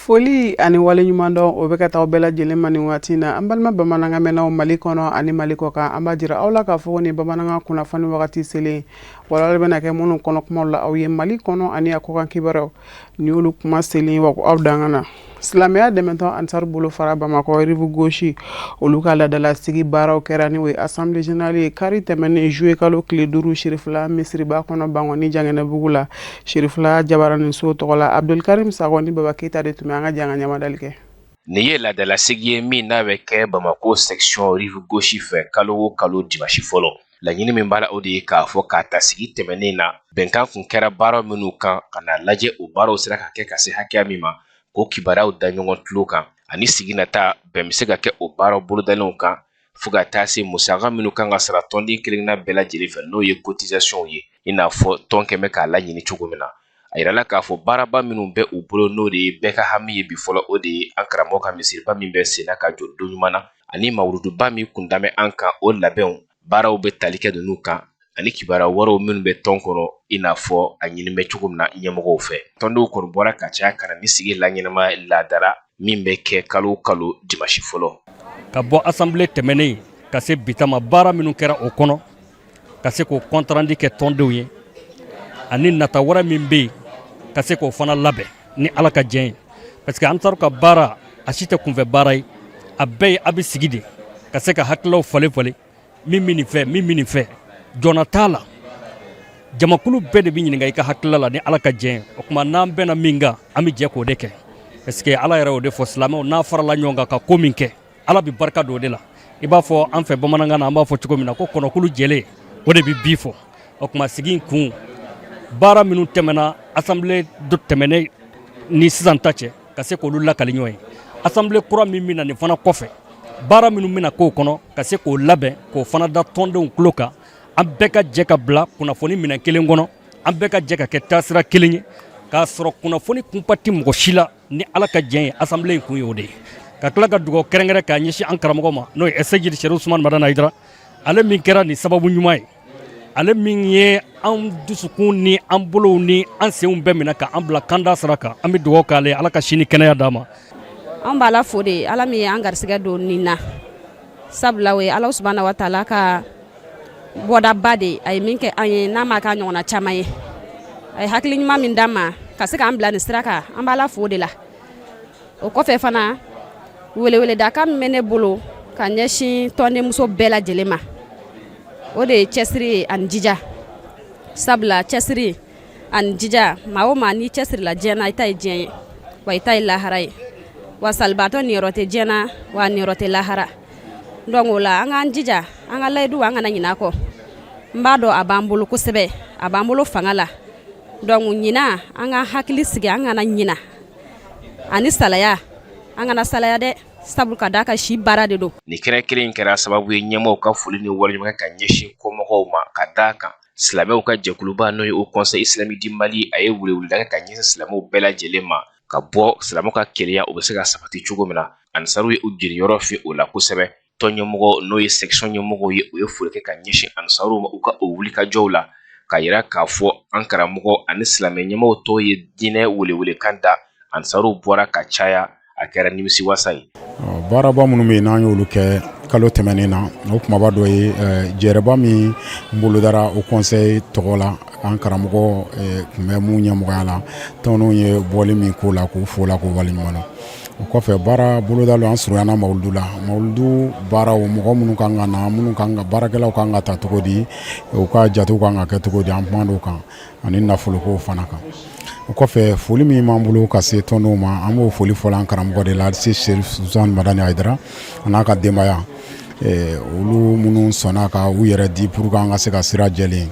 Foli ani waleɲumandɔn, o bɛ ka taa bɛɛ lajɛlen ma nin waati na. An balima bamanankan mɛnnaw Mali kɔnɔ ani Mali kɔ kan, an b'a jira aw la k'a fɔ ni bamanankan kunnafoni wagati selen, walawala bɛna kɛ minnu kɔnɔ kumaw la aw ye Mali kɔnɔ ani a kɔkan kibaruyaw, ni olu kuma selen wa aw dan na. Silamɛya dɛmɛtɔn Ansar bolo fara Bamakɔ Rive Gauche, olu ka laadalasigi baaraw kɛra, ni o ye assemblée générale ye, kari tɛmɛnen juillet kalo tile 5, Sirifila misiriba kɔnɔ, Bankɔni Jangɛnɛbugu la, Sirifila jabaraninso tɔgɔ la. Abdulkarim Sakɔ ni Baba Keyita de tun bɛ an ka jan ka ɲamadali kɛ. Nin ye laadalasigi ye min n'a bɛ kɛ Bamakɔ section Rive Gauche fɛ kalo o kalo dimanche fɔlɔ. Laɲini min b'a la, o de ye k'a fɔ k'a ta sigi tɛmɛnen na, bɛnkan kun kɛra baara minnu kan, ka na lajɛ o baaraw sera ka kɛ ka se hakɛya min ma, k'o kibaruyaw da ɲɔgɔn tulo kan, ani sigi nata bɛn bɛ se ka kɛ o baaraw bolodalenw kan, fo ka taa se musaka minnu kan ka sara tɔnden kelenna bɛɛ lajɛlen fɛ, n'o ye cotisation ye, i n'a fɔ tɔn kɛmɛ k'a laɲini cogo min na. A yirala k'a fɔ baaraba minnu bɛ u bolo, n'o de ye bɛɛ ka hami ye bi fɔlɔ, o de ye an karamɔgɔ ka misiriba min bɛ senna ka jɔ don ɲuman na, ani mawuluduba min kun damɛ an kan, o labɛnw baaraw bɛ tali kɛ ninnu kan, ani kibaruya wɛrɛw minnu bɛ tɔn kɔnɔ, i n'a fɔ a ɲini bɛ cogo min na ɲɛmɔgɔw fɛ. Tɔndenw kɔni bɔra ka caya ka na ni sigi laɲɛnama laadara min bɛ kɛ kalo o kalo dimanche fɔlɔ. Ka bɔ assemblée tɛmɛnen ka se bi ta ma, baara minnu kɛra o kɔnɔ, ka se k'o compte rendu kɛ tɔndenw ye, ani nata wɛrɛ min bɛ yen, ka se k'o fana labɛn ni Ala ka diɲɛ ye, parce que Ansaru ka baara, a si tɛ kunfɛ baara ye. A bɛɛ ye a bɛ sigi de ka se ka hakililaw falen falen, min bɛ nin fɛ, min bɛ nin fɛ, jɔnna t'a la. Jamakulu bɛɛ de bɛ ɲininka i ka hakilila la ni Ala ka diɲɛ. O tuma, n'an bɛnna min kan, an bɛ jɛ k'o de kɛ, parce que Ala yɛrɛ o de fɔ: silamɛw n'a farala ɲɔgɔn kan ka ko min kɛ, Ala bɛ barika don o de la. I b'a fɔ an fɛ bamanankan na, an b'a fɔ cogo min na ko kɔnɔkulu jɛlen, o de bɛ bi fɔ. O tuma, sigi in kun, baara minnu tɛmɛna assemblée dɔ tɛmɛnen ni sisan ta cɛ, ka se k'olu lakali ɲɔgɔn ye, assemblée kura min bɛ na nin fana kɔfɛ, baara minnu bɛna k'o kɔnɔ, ka se k'o labɛn, k'o fana da tɔndenw tulo kan. An bɛɛ ka jɛ ka bila kunnafoni minɛn kelen kɔnɔ, an bɛɛ ka jɛ ka kɛ taasira kelen ye, k'a sɔrɔ kunnafoni kunpa tɛ mɔgɔ si la, ni Ala ka jɛ ye. Assemblée in kun ye o de ye. Ka tila ka dugawu kɛrɛnkɛrɛn k'a ɲɛsin an karamɔgɔ ma, n'o ye Seyidi Sɛrifu Usumani Madani Hayidara, ale min kɛra nin sababu ɲuman ye, ale min ye an dusukun ni an bolow ni an senw bɛɛ minɛ ka an bila kanda sira kan. An bɛ dugawu k'ale, Ala ka sini kɛnɛya d'a ma. An b'a la fo de, Ala min ye an garisɛgɛ don nin na, sabula o ye Ala subahana wa taala ka bɔdaba de a ye min kɛ an ye, n'a ma k'a ɲɔgɔnna caman ye. A ye hakili ɲuman min d'an ma ka se k'an bila nin sira kan, an b'a la fo de la. O kɔfɛ fana, weleweledakan min bɛ ne bolo ka ɲɛsin tɔndenmuso bɛɛ lajɛlen ma, o de ye cɛsiri ye ani jija, sabula cɛsiri ani jija, maa o maa n'i cɛsirila diɲɛ na, i ta ye diɲɛ ye, wa i ta ye lahara ye. Wa salibaatɔ niyɔrɔ tɛ diɲɛ na, wa niyɔrɔ tɛ lahara. Donc o la, an k'an jija, an ka layidu, an kana ɲinɛ a kɔ. N b'a dɔn a b'an bolo kosɛbɛ, a b'an bolo fanga la. Donc ɲina, an ka hakili sigi, an kana ɲina ani salaya, an kana salaya dɛ, sabu ka d'a ka si baara de don. Nin kɛnɛ kelen in kɛra sababu ye ɲɛmɔgɔw ka foli ni waleɲuman ka ɲɛsin kɔmɔgɔw ma, ka d'a kan silamɛw ka jɛkuluba, n'o ye Haut Conseil islamique du Mali, a ye weleweleda kɛ ka ɲɛsin silamɛw bɛɛ lajɛlen ma, ka bɔ silamɛw ka kelenya, o bɛ se ka sabati cogo min na. Ansaru ye u jeniyɔrɔ fi o la kosɛbɛ. Tɔn ɲɛmɔgɔ, n'o ye section ɲɛmɔgɔw ye, o ye foli kɛ ka ɲɛsin Ansaru ma u ka o wulikajɔw la, ka yira k'a fɔ an karamɔgɔ ani silamɛ ɲɛmɔgɔw tɔw ye diinɛ welewelekan da. Ansaru bɔra ka caya, a kɛra nimisiwasa ye. Baaraba minnu bɛ yen n'an y'olu kɛ kalo tɛmɛnen na, o kumaba dɔ ye jɛrɛba min bolodara Haut Conseil tɔgɔ la, an karamɔgɔ tun bɛ mun ɲɛmɔgɔya la. Tɔnw ye bɔli min k'o la, k'u fo la, k'u waleɲuman dɔn. O kɔfɛ, baara bolodala, an surunyana mawuludu la. Mawuludu baaraw, mɔgɔ minnu kan ka na, minnu kan ka baarakɛlaw kan ka ta cogo di, u ka jatew kan ka kɛ cogo di, an kumana o kan ani nafoloko fana kan. O kɔfɛ, foli min b'an bolo ka se tɔndenw ma, an b'o foli fɔlɔ an karamɔgɔ de la, Sɛrifu Usumani Madani Hayidara, a n'a ka denbaya, olu minnu sɔnna ka u yɛrɛ di pour que an ka se ka sira jɛlen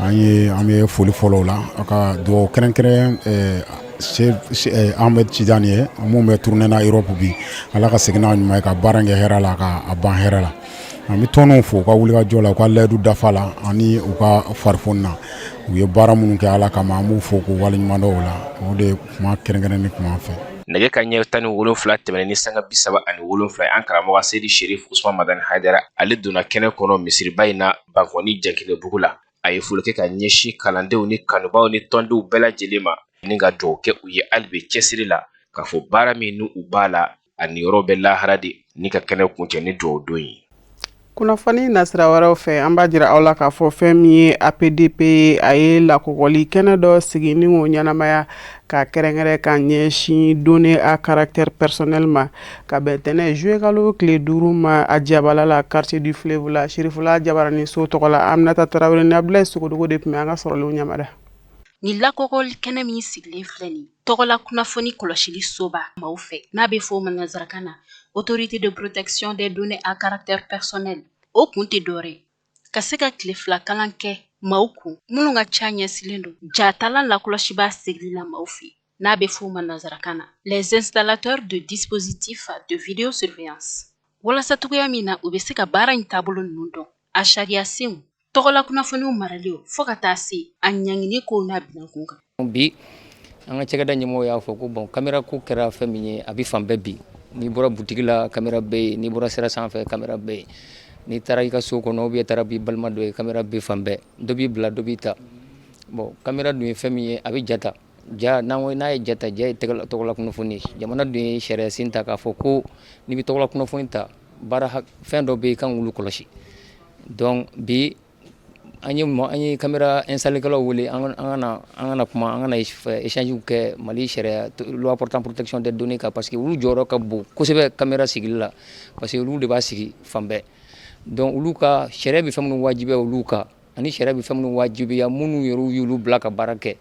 an ye. An bɛ foli fɔlɔ o la, a ka dugawu kɛrɛnkɛrɛn Ahmed Tidjani ye mun bɛ tournée na Europe bi. Ala ka segin n'a ɲuman ye, ka baara kɛ hɛrɛ la, ka ban hɛrɛ la. An bɛ tɔnw fo u ka wulikajɔ la, u ka layidu dafa la ani u ka farifoni na. U ye baara minnu kɛ Ala kama, an b'u fo k'u waleɲuman dɔn o la. O de ye kuma kɛrɛnkɛrɛn ni kuma fɛ. Nɛgɛ ka ɲɛ 17 tɛmɛnen ni sanga 37, an karamɔgɔ Seyidi Sherif Usman Madani Hayidara, ale donna kɛnɛ kɔnɔ misiriba in na Bankɔni Jankinɛbugu la. A ye foli kɛ ka ɲɛsin kalandenw ni kanubaw ni tɔndenw bɛɛ lajɛlen ma, ni ka dugawu kɛ u ye hali bi cɛsiri la. k'a fɔ baara min n'u b'a la, a niyɔrɔ bɛ lahara de, ni ka kɛnɛ kuncɛ ni dugawu don ye. Kunnafoni nasira wɛrɛw fɛ, an b'a jira aw la k'a fɔ fɛn min ye APDP ye, a ye lakɔgɔli kɛnɛ dɔ sigi ni k'o ɲɛnamaya ka kɛrɛnkɛrɛn ka ɲɛsin données à caractère personnel ma, ka bɛn tɛnɛ juillet kalo tile 5 ma, a jabala la, quartier du Fleuve la, Sirifula Jabaraniso tɔgɔ la. Aminata Tarawele ni Abdoulaye Sogodogo de tun bɛ an ka sɔrɔlenw ɲamada. Nin lakɔgɔli kɛnɛ min sigilen filɛ nin tɔgɔla kunnafoni kɔlɔsili soba maaw fɛ, n'a bɛ fɔ o ma nansarakan na Autorité de protection des données à caractère personnel, o kun tɛ dɔwɛrɛ ka se ka tile 2 kalan kɛ maaw kun minnu ka ca ɲɛsilen don jatalan lakɔlɔsibaa sigili la maaw fɛ, n'a bɛ fɔ o ma nansarakan na les installateurs de dispositifs de vidéosurveillance, walasa cogoya min na u bɛ se ka baara in taabolo ninnu dɔn, a sariya senw, tɔgɔla kunnafoniw maraliw, fo ka taa se a ɲangini kow n'a kun kan. Bi, an ka cakɛda ɲɛmɔgɔ y'a fɔ ko bon, caméra ko kɛra fɛn min ye, a bɛ fan bɛɛ bi. N'i bɔra butigi la, caméra bɛ yen. N'i bɔra sira sanfɛ, caméra bɛ yen. N'i taara i ka so kɔnɔ ou bien taara b'i balima dɔ ye, caméra bɛ fan bɛɛ. Dɔ b'i bila, dɔ b'i ta. Bon, caméra dun ye fɛn min ye, a bɛ ja ta. Ja, n'an ko n'a ye ja ta, ja ye tɔgɔla kunnafoni ye. Jamana dun ye sariya sen ta k'a fɔ ko n'i bɛ tɔgɔla kunnafoni ta, baara fɛn dɔ bɛ yen, i kan k'olu kɔlɔsi. Donc bi, an ye caméra installé-kɛlaw wele, an ka na kuma, an ka na échange kɛ Mali sariya loi portant protection des données kan, parce que olu jɔyɔrɔ ka bon kosɛbɛ caméra sigili la, parce que olu de b'a sigi fan bɛɛ. Donc olu ka sariya bɛ fɛn minnu wajibiya olu kan, ani sariya bɛ fɛn minnu wajibiya minnu yɛrɛ y'olu bila ka baara kɛ,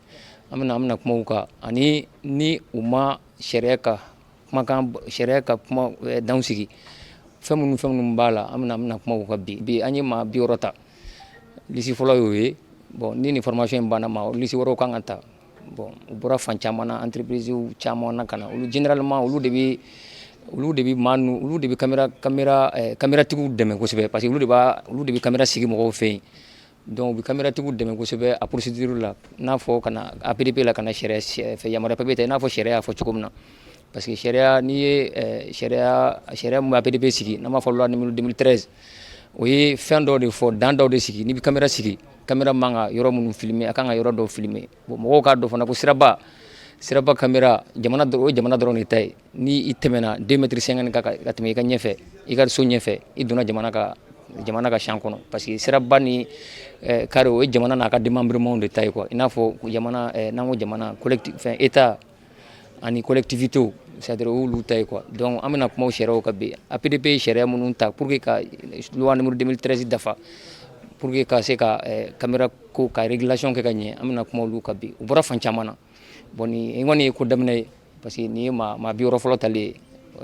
an bɛna kuma u kan, ani ni u ma sariya ka kumakan, sariya ka kuma dan sigi, fɛn minnu b'a la, an bɛna kuma u kan bi. Bi, an ye maa 60 ta, liste fɔlɔ y'o ye. Bon, ni nin formation in banna, ma liste wɛrɛw kan ka ta. Bon, u bɔra fan caman na, entreprise caman na ka na. Olu généralement, olu de bɛ maa nu, olu de bɛ caméra tigiw dɛmɛ kosɛbɛ, parce que olu de bɛ caméra sigi mɔgɔw fɛ yen. Donc u bɛ caméra tigiw dɛmɛ kosɛbɛ a procédure la, n'a fɔ ka na APDP la, ka na sariya fɛ yamaruya papier ta, i n'a fɔ sariya y'a fɔ cogo min na. Parce que sariya, n'i ye sariya min bɛ APDP sigi, n'an b'a fɔ loi numéro 2013, o ye fɛn dɔw de fɔ, dan dɔw de sigi. N'i bɛ caméra sigi, caméra man ka yɔrɔ minnu filmer, a kan ka yɔrɔ dɔw filmer. Bon, mɔgɔw k'a dɔn fana ko siraba caméra, jamana, o ye jamana dɔrɔn de ta ye. Ni i tɛmɛna 2 mètres 50 kan ka tɛmɛ i ka ɲɛfɛ, i ka so ɲɛfɛ, i donna jamana ka champ kɔnɔ, parce que siraba ni carré, o ye jamana n'a ka démembrement de ta ye quoi. I n'a fɔ jamana, n'an ko jamana, collectif, fɛn, état ani collectivité, c'est à dire o y'olu ta ye quoi. Donc an bɛna kuma o sariyaw kan bi. APDP ye sariya minnu ta pour que ka loi numéro 2013 dafa, pour que ka se ka caméra ko ka régulation kɛ ka ɲɛ, an bɛna kuma olu kan bi. U bɔra fan caman na. Bon, nin kɔni ye ko daminɛ ye, parce que nin ye maa 60 fɔlɔ talen ye.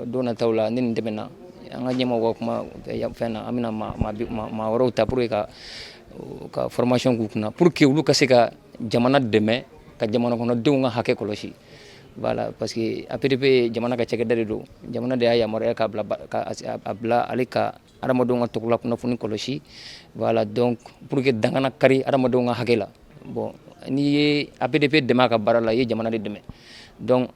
Don nataw la, ni nin tɛmɛna, an ka ɲɛmaaw ka kuma fɛn na, an bɛna maa wɛrɛw ta pour que ka formation k'u kunna, pour que olu ka se ka jamana dɛmɛ ka jamana kɔnɔdenw ka hakɛ kɔlɔsi. Voilà, parce que APDP ye jamana ka cakɛda de don. Jamana de y'a yamaruya k'a bila, ka a bila ale ka adamadenw ka tɔgɔla kunnafoni kɔlɔsi. Voilà, donc pour que dan kana kari adamadenw ka hakɛ la. Bon, n'i ye APDP dɛmɛ a ka baara la, i ye jamana de dɛmɛ. Donc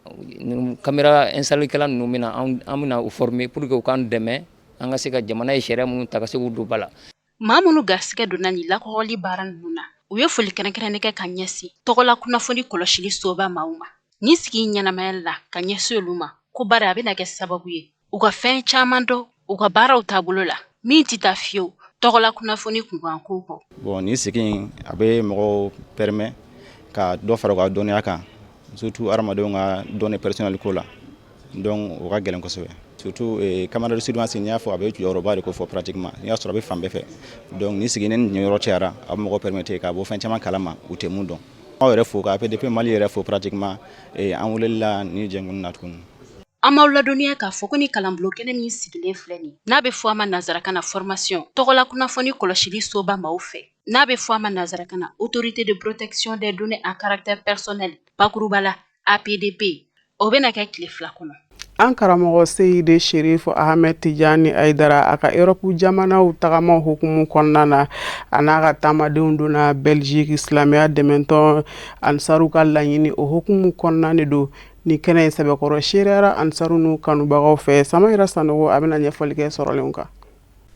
caméra installé kɛla ninnu bɛna, an bɛna u former pour que u k'an dɛmɛ, an ka se ka jamana ye sariya minnu ta, ka se k'u don ba la. Maa minnu garisɛgɛ donna nin lakɔgɔli baara ninnu na, u ye foli kɛrɛnkɛrɛnnen kɛ ka ɲɛsin tɔgɔla kunnafoni kɔlɔsili soba maaw ma nin sigi ɲɛnamayali la ka ɲɛsin olu ma, ko bari a bɛna kɛ sababu ye u ka fɛn caman dɔn u ka baaraw taabolo la min tɛ taa fiyewu tɔgɔla kunnafoni kunkan ko kɔ. Bon, nin sigi in, a bɛ mɔgɔw permet ka dɔ fara u ka dɔnniya kan, surtout hadamadenw ka données personnelles ko la. Donc o ka gɛlɛn kosɛbɛ, surtout caméra de surveillance. N'i y'a fɔ, a bɛ jɔyɔrɔba de ko fɔ pratiquement. N'i y'a sɔrɔ a bɛ fan bɛɛ fɛ. Donc nin sigi ni nin yɔrɔ cayara, a bɛ mɔgɔw permettre ka bɔ fɛn caman kalama u tɛ mun dɔn. Aw yɛrɛ fo ka APDP Mali yɛrɛ fo pratiquement an weleli la nin jɛkulu na tuguni. An m'aw ladɔnniya k'a fɔ ko ni kalanbulon kɛnɛ min sigilen filɛ nin, n'a bɛ fɔ a ma nansarakan na formation tɔgɔla kunnafoni kɔlɔsili soba maaw fɛ, n'a bɛ fɔ a ma nansarakan na Autorité de protection des données à caractère personnel, bakuruba la APDP, o bɛna kɛ tile 2 kɔnɔ. An karamɔgɔ Seyide Sherif Ahmed Tijani Ayidara, a ka Europe jamanaw tagamaw hukumu kɔnɔna na, a n'a ka taamadenw donna Belgique. Silamɛya dɛmɛtɔn Ansaru ka laɲini, o hukumu kɔnɔna de don. Ni kɛnɛ in sɛbɛkɔrɔ seereyara Ansaru n'u kanubagaw fɛ. Samayira Sanogo, a bɛna ɲɛfɔli kɛ sɔrɔlenw kan.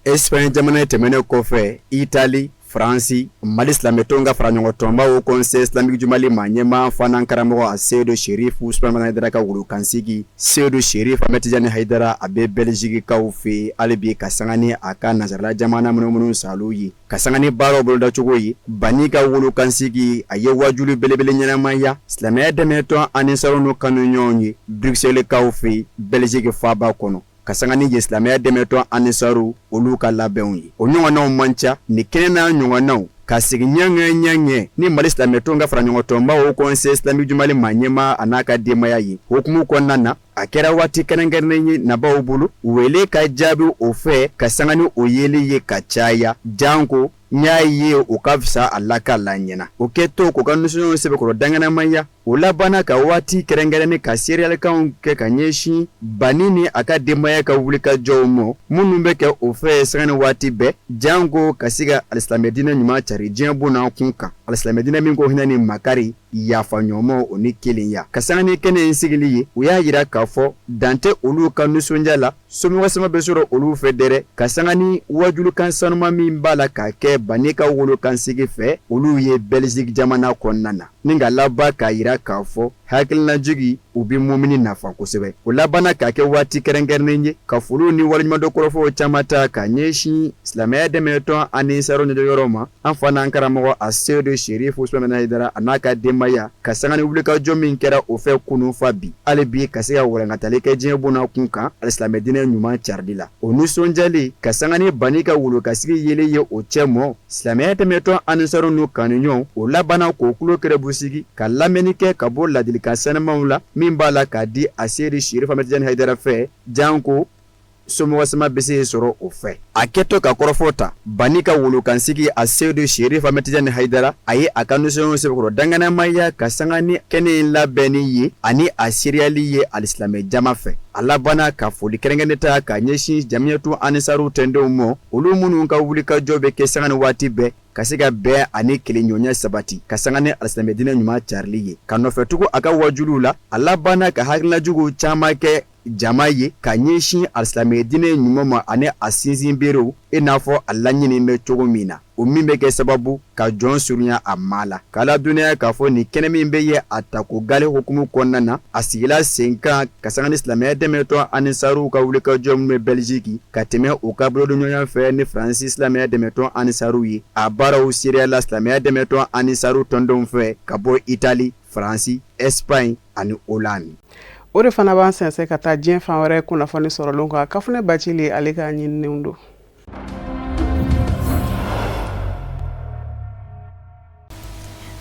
Espagne jamana tɛmɛnen kɔfɛ, Itali, Faransi, Mali silamɛtɔnw ka faraɲɔgɔntɔnba Haut Conseil Islamique du Mali maa ɲɛmaa fana karamɔgɔ Aseyidu Serifu Usumani Madani Hayidara ka wulukansigi Seyidu Serifu Amɛdi Tijani Hayidara a bɛ Bɛlizikikaw fɛ yen hali bi ka sanga ni a ka nansarala jamana munumunu saalo ye ka sanga ni baaraw bolodacogo ye Bani ka wulukansigi a ye waajuli belebele ɲɛnamaya silamɛya dɛmɛtɔn Anisaru n'u kanuɲɔgɔnw ye Bruxelles-kaw fɛ yen Bɛliziki faaba kɔnɔ. Ka sanga ni yen silamɛya dɛmɛtɔn Anisaru olu ka labɛnw ye o ɲɔgɔnnaw man ca ni kɛnɛ n'a ɲɔgɔnnaw ka sigi ɲɛŋɛ ɲɛŋɛ ni Mali silamɛtɔnw ka faraɲɔgɔntɔnba Haut Conseil Islamique du Mali maa ɲɛmaa a n'a ka denbaya ye hukumu kɔnɔna na a kɛra waati kɛrɛnkɛrɛnnen ye nabaw bolo wele ka jaabi o fɛ ka sanga ni o yeli ye ka caya janko n y'a ye o ka fisa a la ka la ɲɛna o kɛtɔ k'u ka nisɔndiya sɛbɛkɔrɔ danganamaya o labanna ka waati kɛrɛnkɛrɛnnen ka seereyalikanw kɛ ka ɲɛsin Bani ni a ka denbaya ka wulikajɔw ma minnu bɛ kɛ o fɛ sanga ni waati bɛɛ janko ka se ka alisilamɛdiinɛ ɲuman cari diɲɛ bonda kun kan alisilamɛdiinɛ min ko hinɛ ni makari yafa ɲɔgɔnma o ni kelenya ka sanga ni kɛnɛ in sigili ye u y'a jira k'a fɔ dan tɛ olu ka nisɔndiya la Somɔgɔ sama bɛ sɔrɔ olu fɛ dɛrɛ ka sanga ni wajulikan sanuma min b'a la ka kɛ Bani ka wolokansigi fɛ olu ye Bɛliziki jamana kɔnɔna na ni ka laban k'a jira k'a fɔ hakilinajigi u bɛ mumini nafa kosɛbɛ o labanna k'a kɛ waati kɛrɛnkɛrɛnnen ye ka foliw ni waleɲumandɔn kɔrɔfɔw caman ta ka ɲɛsin silamɛya dɛmɛtɔn Anisaru ɲɛjɔyɔrɔ ma an fa n'an karamɔgɔ Aseyidu Serifu Usumani Madani Hayidara a n'a ka denbaya ka sanga ni wulikajɔ min kɛra o fɛ kunun fa bi hali bi ka se ka walankatali kɛ diɲɛ bonda kun kan alisilamɛdiinɛ ɲuman carili la o nisɔndiyali ka sanga ni Bani ka wolokansigi yeli ye o cɛ mɔ silamɛya dɛmɛtɔn Anisaru n'u kanuɲɔgɔnw o labanna k'o tulo kerebu sigi ka lamɛnni kɛ ka bɔ ladilikan sanumanw la min b'a la k'a di Aseyidu Serifu Amɛdi Tijani Hayidara fɛ janko Somɔgɔ sama bɛ se sɔrɔ o fɛ a kɛtɔ ka kɔrɔfɔ ta Bani ka wolokansigi Aseyidu Serifu Amɛdi Tijani Hayidara a ye a ka nisɔndiya sɛbɛkɔrɔ danganamaya ka sanga ni kɛnɛ in labɛnni ye ani a seereyali ye alisilamɛ jama fɛ a labanna ka foli kɛrɛnkɛrɛnnen ta ka ɲɛsin Jamiyatu Anisaru tɔndenw ma olu minnu ka wulikajɔ bɛ kɛ sanga ni waati bɛɛ ka se ka bɛn ani kelenɲɔgɔnya sabati ka sanga ni alisilamɛdiinɛ ɲuman carili ye ka nɔfɛtugu a ka wajuliw la a labanna ka hakilinajugu caman kɛ jama ye ka ɲɛsin alisilamɛdiinɛ ɲuman ma ani a sinsinberew i n'a fɔ a laɲini bɛ cogo min na o min bɛ kɛ sababu ka jɔn surunya a ma la k'a ladɔnniya k'a fɔ nin kɛnɛ min bɛ ye a tako gale hukumu kɔnɔna na a sigila sen kan ka sanga ni silamɛya dɛmɛtɔn Anisaru ka wulikajɔ min bɛ Bɛliziki ka tɛmɛ u ka bolodonɲɔgɔnya fɛ ni Faransi silamɛya dɛmɛtɔn Anisaru ye a baaraw seereyala silamɛya dɛmɛtɔn Anisaru tɔndenw fɛ ka bɔ Itali Faransi Espagne ani Hollande. O de fana b'an sɛnsɛn ka taa diɲɛ fan wɛrɛ kunnafoni sɔrɔlenw kan Kafunɛ Bacili ale ka ɲininiw don.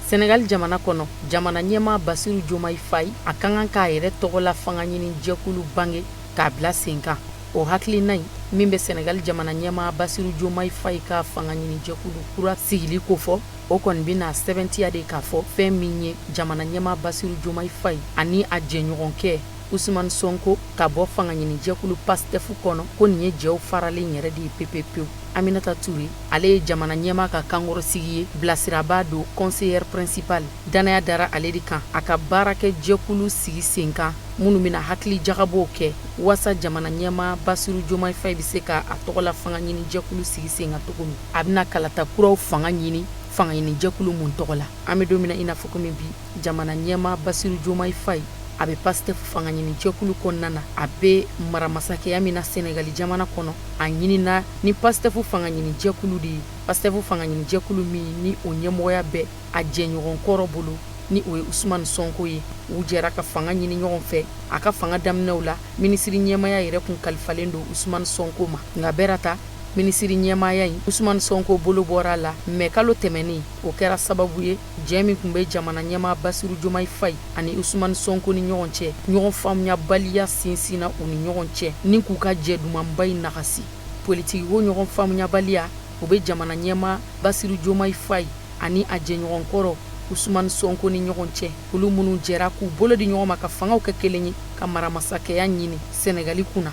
Senegali jamana kɔnɔ, jamana ɲɛmaa Basiru Jomayi Fayi a ka kan k'a yɛrɛ tɔgɔla fanga ɲini jɛkulu bange k'a bila sen kan. O hakilina in min bɛ Senegali jamana ɲɛmaa Basiru Jomayi Fayi ka fanga ɲini jɛkulu kura sigili kofɔ, o kɔni bɛna sɛbɛntiya de k'a fɔ fɛn min ye jamana ɲɛmaa Basiru Jomayi Fayi ani a jɛɲɔgɔnkɛ Usumani Sonko ka bɔ fanga ɲini jɛkulu Pastef kɔnɔ ko nin ye jɛw faralen yɛrɛ de ye pepepewu. Aminata Ture ale ye jamana ɲɛmaa ka kankɔrɔsigi ye, bilasirabaa don conseillère principale dannaya dara ale de kan a ka baarakɛ jɛkulu sigi sen kan minnu bɛna hakili jagabɔw kɛ waasa jamana ɲɛmaa Basiru Jomayi Fayi bɛ se ka a tɔgɔla fanga ɲini jɛkulu sigi sen kan cogo min. A bɛna kalata kuraw fanga ɲini fanga ɲini jɛkulu mun tɔgɔ la. An bɛ don min na i n'a fɔ komi bi, jamana ɲɛmaa Basiru Jomayi Fayi a bɛ Pastef fanga ɲini jɛkulu kɔnɔna na, a bɛ maramasakɛya min na Senegali jamana kɔnɔ, a ɲinina ni Pastef fanga ɲini jɛkulu de ye. Pastef fanga ɲini jɛkulu min ni o ɲɛmɔgɔya bɛ a jɛɲɔgɔn kɔrɔ bolo ni o ye Usumani Sɔnko ye. U jɛra ka fanga ɲini ɲɔgɔn fɛ. A ka fanga daminɛw la, minisiri ɲɛmaaya yɛrɛ kun kalifalen don Usumani Sɔnko ma. Nka bɛra ta minisiri ɲɛmaaya in Usumani Sɔnko bolo bɔra a la mɛ kalo tɛmɛnen. O kɛra sababu ye jɛ min tun bɛ jamana ɲɛmaa Basiru Jomayi Fayi ani Usumani Sɔnko ni ɲɔgɔn cɛ, ɲɔgɔn faamuyabaliya sinsinna u ni ɲɔgɔn cɛ ni k'u ka jɛ dumanba in nagasi. Politikiko ɲɔgɔn faamuyabaliya o bɛ jamana ɲɛmaa Basiru Jomayi Fayi ani a jɛɲɔgɔn kɔrɔ Usumani Sɔnko ni ɲɔgɔn cɛ, olu minnu jɛra k'u bolo di ɲɔgɔn ma ka fangaw kɛ kelen ye ka maramasakɛya ɲini Sɛnɛgali kunna.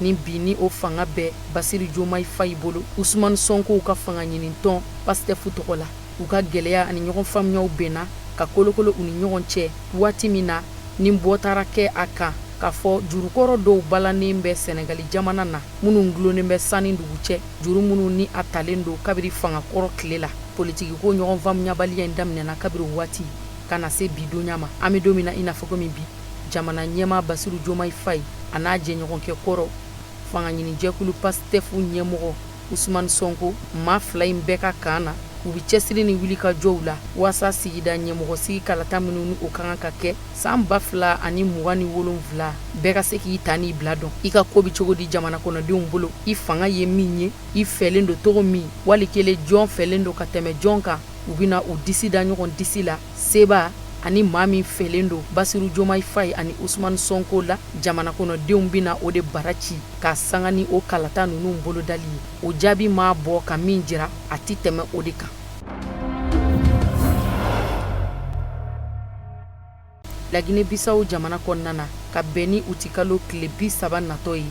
Ni bi ni o fanga bɛ Basiru Jomayi Fayi bolo, Usumani Sɔnkow ka fanga ɲinitɔn Pastef tɔgɔ la, u ka gɛlɛya ani ɲɔgɔn faamuyaw bɛnna ka kolokolo u ni ɲɔgɔn cɛ waati min na ni bɔ taara kɛ a kan. k'a fɔ jurukɔrɔ dɔw balannen bɛ Sɛnɛgali jamana na minnu dulonnen bɛ san ni dugu cɛ, juru minnu ni a talen don kabiri fanga kɔrɔ tile la. Politikiko ɲɔgɔn faamuyabaliya in daminɛna kabiri o waati ka na se bi donya ma. An bɛ don min na i n'a fɔ komi bi, jamana ɲɛmaa Basiru Jomayi Fayi a n'a jɛɲɔgɔnkɛ kɔrɔ fangaɲinijɛkulu Pastef ɲɛmɔgɔ Usumani Sɔnko, maa fila in bɛɛ ka kan na, u bɛ cɛsiri ni wulikajɔw la waasa sigida ɲɛmɔgɔsigi kalata minnu ni o ka kan ka kɛ san 2027, bɛɛ ka se k'i ta n'i bila dɔn, i ka ko bɛ cogo di jamana kɔnɔdenw bolo, i fanga ye min ye, i fɛlen don cogo min, wali kelen jɔn fɛlen don ka tɛmɛ jɔn kan. U bɛna u disi da ɲɔgɔn disi la, seba ani maa min fɛlen don Basiru Jomayi Fayi ani Usumani Sɔnko la, jamana kɔnɔdenw bɛna o de bara ci ka sanga ni o kalata ninnu bolodali ye. O jaabi maa bɔ ka min jira, a tɛ tɛmɛ o de kan. Lagine Bisawo jamana kɔnɔna na, ka bɛn ni utikalo tile 30 natɔ ye,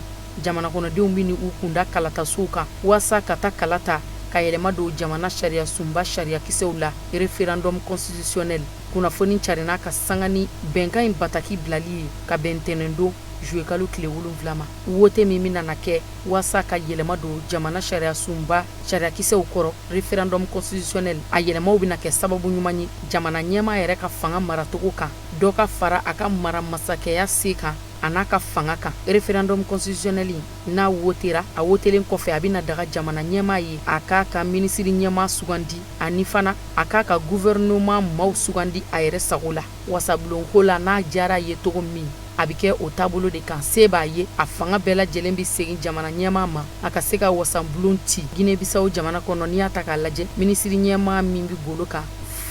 jamana kɔnɔdenw bɛ u kunda kalatasow kan waasa ka taa kala ta ka yɛlɛma don jamana sariyasunba sariyakisɛw la, référendum constitutionnel. Kunnafoni carinna ka sanga ni bɛnkan in bataki bilali ye ka bɛn ntɛnɛndon zuwɛnkalo tile 7 ma. Wote min bɛna na kɛ waasa ka yɛlɛma don jamana sariyasunba sariyakisɛw kɔrɔ, référendum constitutionnel, a yɛlɛmaw bɛna kɛ sababu ɲuman ye jamana ɲɛmaa yɛrɛ ka fanga maracogo kan, dɔ ka fara a ka mara masakɛya se kan a n'a ka fanga kan. Référendum constitutionnel n'a wotera, a wotelen kɔfɛ, a bɛna daga jamana ɲɛmaa ye a k'a ka minisiri ɲɛmaa sugandi, ani fana a k'a ka gouvernement maaw sugandi a yɛrɛ sago la wasabulonko la, n'a diyara a ye cogo min, a bɛ kɛ o taabolo de kan. Se b'a ye, a fanga bɛɛ lajɛlen bɛ segin jamana ɲɛmaa ma a ka se ka wasabulon ci. Gine Bisawo jamana kɔnɔ, n'i y'a ta k'a lajɛ, minisiri ɲɛmaa min bɛ golo kan,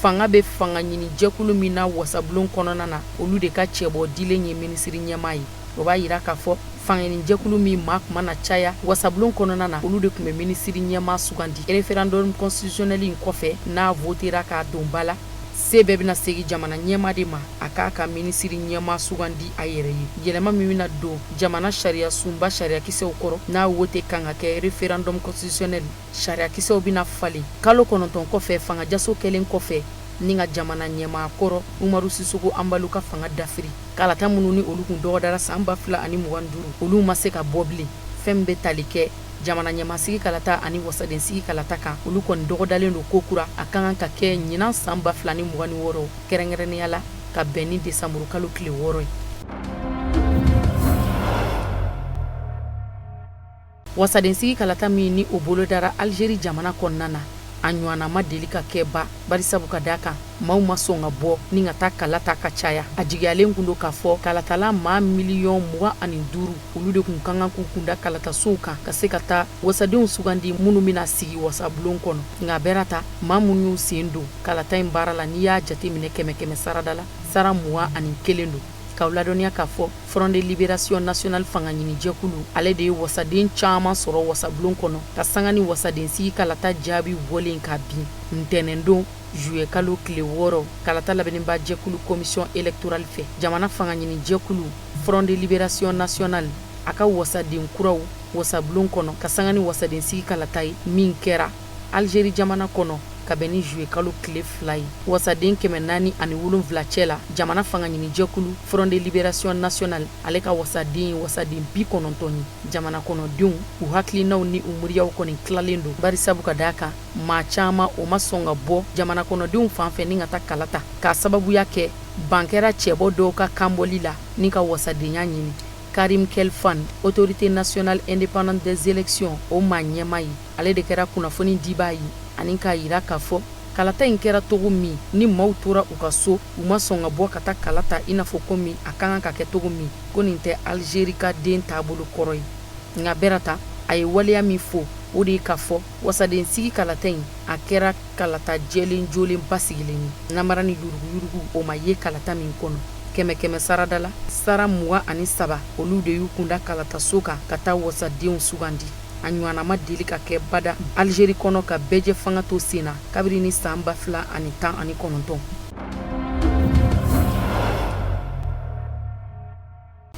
fanga bɛ fanga ɲini jɛkulu min na wasabulon kɔnɔna na, olu de ka cɛbɔ dilen ye minisiri ɲɛmaa ye. O b'a yira k'a fɔ fangaɲini jɛkulu min maa tun mana caya wasabulon kɔnɔna na, olu de tun bɛ minisiri ɲɛmaa sugandi. Référendum constitutionnel in kɔfɛ, n'a votera k'a don ba la, se bɛɛ bɛna segin jamana ɲɛmaa de ma a k'a ka minisiri ɲɛmaa sugandi a yɛrɛ ye. Yɛlɛma min bɛna don jamana sariyasunba sariyakisɛw kɔrɔ, n'a wote kan ka kɛ référendum constitutionnel, sariyakisɛw bɛna falen kalo 9 kɔfɛ fanga jaso kɛlen kɔfɛ ni ka jamana ɲɛmaa kɔrɔ Umaru Sisoko Anbalo ka fanga dafiri. Kalata minnu ni olu kun dɔgɔdara san 2025, olu ma se ka bɔ bilen. Fɛn min bɛ tali kɛ jamana ɲɛmaasigi kalata ani wasadensigi kalata kan, olu kɔni dɔgɔdalen don kokura, a ka kan ka kɛ ɲinan san 2026, kɛrɛnkɛrɛnnenya la ka bɛn ni desanburu kalo tile 6 ye. Wasadensigi kalata min ni o bolodara Alizeri jamana kɔnɔna na, a ɲɔgɔnna ma deli ka kɛ ba, barisabu ka d'a kan maaw ma sɔn ka bɔ ni ka taa kala ta ka caya. A jigiyalen kun don k'a fɔ kalatala maa miliyɔn 25, olu de kun ka kan k'u kunda kalatasow kan ka se ka taa wasadenw sugandi minnu bɛna sigi wasabulon kɔnɔ. Nka a bɛɛ ta, maa minnu y'u sen don kalata in baara la, n'i y'a jateminɛ kɛmɛ kɛmɛ sarada la, sara 21 don. K'aw ladɔnniya k'a fɔ Front de Libération Nationale fangaɲinijɛkulu, ale de ye wasaden caman sɔrɔ wasabulon kɔnɔ ka sanga ni wasadensigi kalata jaabi bɔlen ka bin ntɛnɛndon juillet kalo tile 6 kalata labɛnnibaa jɛkulu commission électorale fɛ. Jamana fangaɲinijɛkulu Front de Libération Nationale, a ka wasaden kuraw wasabulon kɔnɔ ka sanga ni wasadensigi kalata ye min kɛra Algérie jamana kɔnɔ ka bɛn ni juillet kalo tile 2 ye, wasaden 407 cɛ la, jamana fangaɲinijɛkulu Front de Libération Nationale, ale ka wasaden ye wasaden 90 ye. Jamana kɔnɔdenw u hakilinaw ni u miiriyaw kɔni tilalen don, barisabu ka d'a kan maa caman o ma sɔn ka bɔ jamana kɔnɔdenw fan fɛ ni ka taa kala ta, k'a sababuya kɛ ban kɛra cɛbɔ dɔw ka kanbɔli la ni ka wasadenya ɲini. Karim Khelfan, Autorité nationale indépendante des élections, o maa ɲɛmaa ye, ale de kɛra kunnafoni dibaa ye ani k'a yira k'a fɔ kalata in kɛra cogo min ni maaw tora u ka so, u ma sɔn ka bɔ ka taa kala ta i n'a fɔ komi a ka kan ka kɛ cogo min, ko nin tɛ Algérie ka den taabolo kɔrɔ ye. Nka bɛɛ ta, a ye waleya min fɔ, o de ye k'a fɔ wasadensigi kalata in, a kɛra kalata jɛlen jolen basigilen ye, namara ni yuruguyurugu o ma ye kalata min kɔnɔ. Kɛmɛ kɛmɛ sarada la, sara 23, olu de y'u kunda kalataso kan ka taa wasadenw sugandi. A ɲɔgɔnna ma deli ka kɛ bada Algérie kɔnɔ ka bɛɛjɛ fanga to sen na kabiri ni san 2019.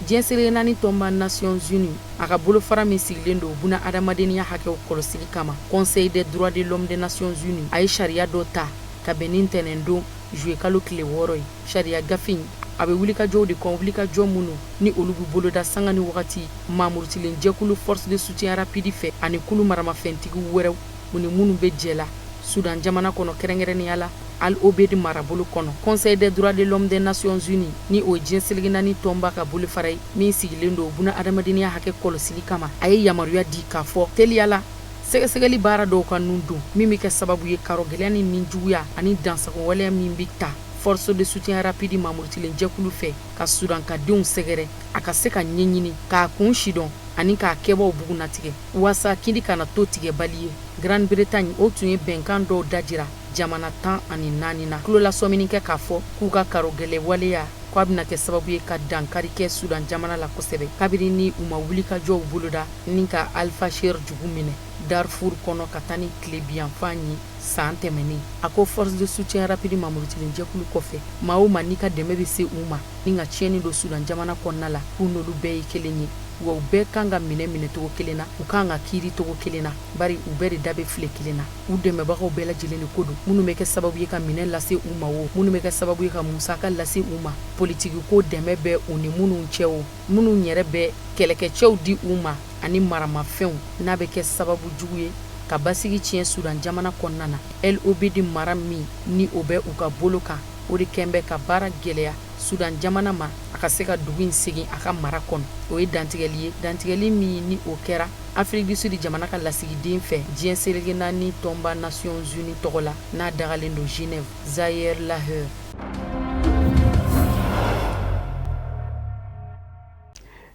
Diɲɛ seleke naani tɔnba Nations Unies, a ka bolofara min sigilen don buna adamadenya hakɛw kɔlɔsili kama, Conseil des droits de l'homme des Nations Unies, a ye sariya dɔ ta ka bɛn ni ntɛnɛndon juillet kalo tile 6 ye. Sariya gafe in A bɛ wulikajɔw de kɔn, wulikajɔ minnu ni olu bɛ boloda sanga ni wagati maamurutilen jɛkulu force de soutien rapide fɛ ani kulu maramafɛntigiw wɛrɛw, u ni minnu bɛ jɛ la Sudan jamana kɔnɔ, kɛrɛnkɛrɛnnenya la Al Obeid marabolo kɔnɔ. Conseil des droits de l'homme des Nations Unies, ni o ye diɲɛ seleke naani tɔnba ka bolofara ye min sigilen don buna adamadenya hakɛ kɔlɔsili kama, a ye yamaruya di k'a fɔ teliya la sɛgɛsɛgɛli baara dɔw ka nun don min bɛ kɛ sababu ye karɔgɛlɛya ni ninjuguya ani dansagonwaleya min bɛ ta force de soutien rapide maamurutilen jɛkulu fɛ ka sudankadenw sɛgɛrɛ, a ka se ka ɲɛɲini k'a kun sidɔn ani k'a kɛbaw bugunnatigɛ waasa kindi kana to tigɛbali ye. Grande Bretagne, o tun ye bɛnkan dɔw dajira jamana 14 na tulolasɔmini kɛ k'a fɔ k'u ka karɔgɛlɛ waleya k'a bɛna kɛ sababu ye ka dankari kɛ Sudan jamana la kosɛbɛ kabiri ni u ma wulikajɔw boloda ni ka Al-Fashir dugu minɛ Darfur kɔnɔ ka taa ni tilebinyanfan ye san tɛmɛnen. A ko force de soutien rapide maamurutilen jɛkulu kɔfɛ, maa o maa n'i ka dɛmɛ bɛ se u ma ni ka tiɲɛni don Sudan jamana kɔnɔna la, k'u n'olu bɛɛ ye kelen ye, wa u bɛɛ kan ka minɛ minɛcogo kelen na, u kan ka kiiri cogo kelen na, bari u bɛɛ de da bɛ file kelen na. U dɛmɛbagaw bɛɛ lajɛlen de ko don, minnu bɛ kɛ sababu ye ka minɛn lase u ma o, minnu bɛ kɛ sababu ye ka musaka lase u ma, politikiko dɛmɛ bɛ u ni minnu cɛ o, minnu yɛrɛ bɛ kɛlɛkɛcɛw di u ma ani maramafɛnw, n'a bɛ kɛ sababu jugu ye ka basigi tiɲɛ Sudan jamana kɔnɔna na. El Obeid mara min ni o bɛ u ka bolo kan, o de kɛn bɛ ka baara gɛlɛya Sudan jamana ma a ka se ka dugu in segin a ka mara kɔnɔ. O ye dantigɛli ye, dantigɛli min ni o kɛra Afrique du Sud jamana ka lasigiden fɛ diɲɛ seleke naani tɔnba Nations Unies tɔgɔ la, n'a dagalen don Genève, Zaher Lakher.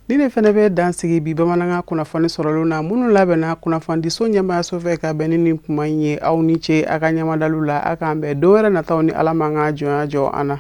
Nin de fana bɛ dan sigi bi bamanankan kunnafoni sɔrɔlenw na minnu labɛnna kunnafonidiso ɲɛmaayaso fɛ ka bɛn ni nin kuma in ye. Aw ni ce a ka ɲɛmadalu la. A k'an bɛn don wɛrɛ nataw ni Ala m'an ka jɔnya jɔ an na.